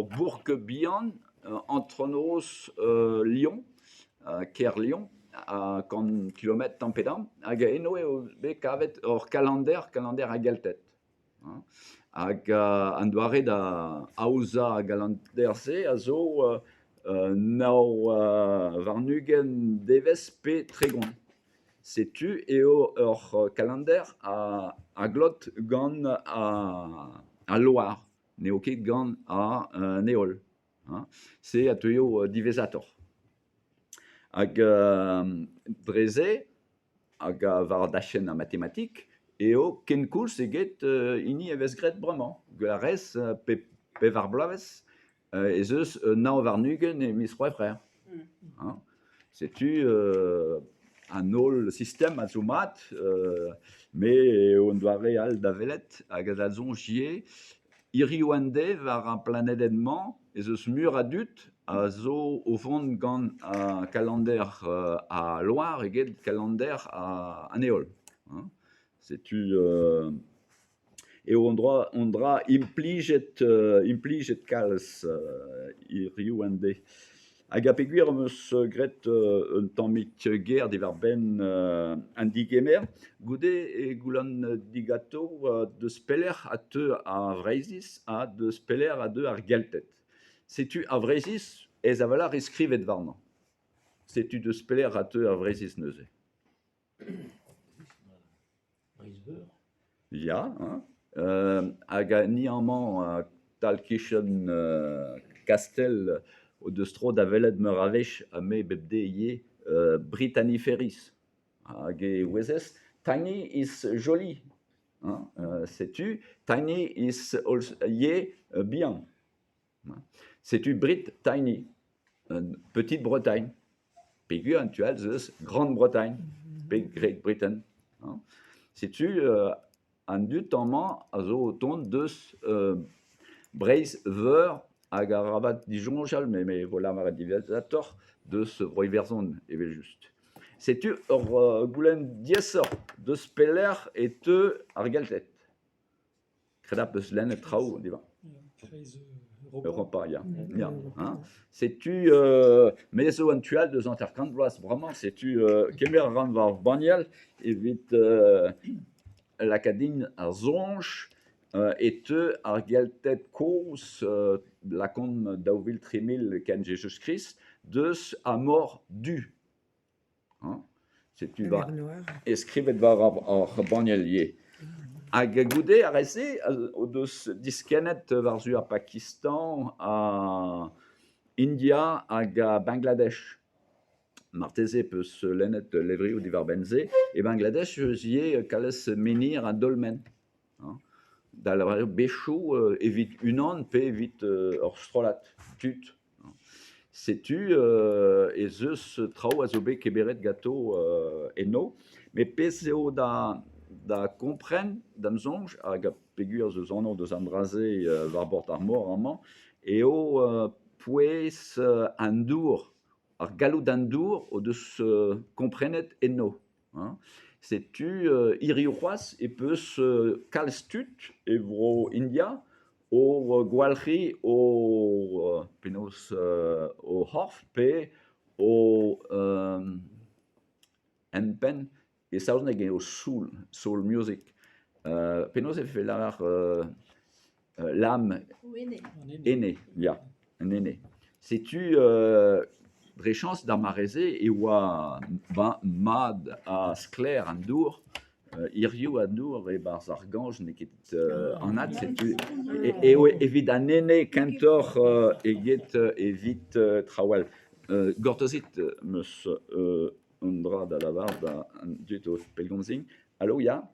Ur bourk bihan antronoz Lyon, kêr Lyon, ha kant kilometr tamm pe damm hag eno eo bet kavet ur kalander, kalander ar Gelted hag an doare da aozañ ar galander-se a zo nav warn-ugent devezh pe 30. Setu eo ur kalander a glot gant al loar, n'eo ket gant an heol. Se a teuio diwezhatoc'h. Hag dre-se, hag war dachenn ar matematik, eo kenkoulz eget hini a vez graet bremañ. Gwell a rez pep pevar bloavezh ez eus nav warn-ugent e miz C'hwevrer. Setu an holl sistem a zo mat, me eo un doare all da welet hag da soñj ivez Hiriv an deiz war ar planedenn-mañ ez eus meur a dud a zo o vont gant ar kalander al loar eget kalander an heol. Setu eo an dra implijet implijet kalz hiriv an deiz. Hag ha peogwir am eus graet un tammig ger diwar-benn an degemer, goude e goulenn diganto deus pelec'h a teu ar Vreizhiz ha deus pelec'h a deu ar Gelted. Setu ar Vreizhiz aes a-walc'h eo skrivet warnañ. Setu deus pelec'h a teu ar Vreizhiz neuze. Breizh-Veur. Ya, hein. Hag ni amañ tal-kichen Kastell o deus tro da welet meur a wech ha me bep deiz ivez Brittany Ferries. Hag e ouezez Tiny is joli hein, setu Tiny is ivez bihan. Setu Brit Tiny, Petite Bretagne. Peogwir en tu all ez eus Grande-Bretagne pe Great Britain. Setu an dud amañ a zo o tont deus Breizh-Veur hag arabat disoñjal, me me vo lavaret diwezhatoc'h, deus Bro-Iwerzhon evel-just. Setu ur goulenn diaesoc'h, deus pelec'h e teu ar Gelted? Kredabl 'peus lennet traoù diwar. Kreiz Europa, ya. ya hein. Setu me zo en tu all deus 50 vloaz bremañ, setu kemer a ran war banniel evit lakaat din ar soñj e teu ar Gelted kozh lakaomp 2000 3000 kent Jezuz-Krist deus ar mor du. Hein. Setu va e skrivet war ar banniel ivez. Hag goude ar re-se o deus diskennet war-zu ar Pakistan, ha India hag Bangladesh. Marteze 'peus lennet levrioù diwar-benn se. E Bangladesh eus ivez kalz menhir ha dolmen. Hein. Da lavaret bechoù evit unan pe evit ur strollad tud. Setu ez eus traoù a zo bet kemeret ganto eno met pezh eo da kompren da'm soñj hag peogwir ez eus anv deus an dra-se war bord ar mor amañ eo pouez an dour, ar galloud an dour o deus komprenet eno. Setu hiriv c'hoazh e peus kalz tud e bro India o gwalc'hiñ o penaos o c'horf pe o empenn e saozneg eo soul, soul music. Penaos e vefe lavar L'âme, ene, ya, an ene. Setu dre chañs d'ar mare-se e oa mat ha sklaer an dour. Hiziv an dour e-barzh ar gañj n'eo ket anat setu eo evit an ene kentoc'h eget evit traoù all. Gortozit 'm eus un dra da lavaret d'an dud o pellgomziñ. Alo, ya ?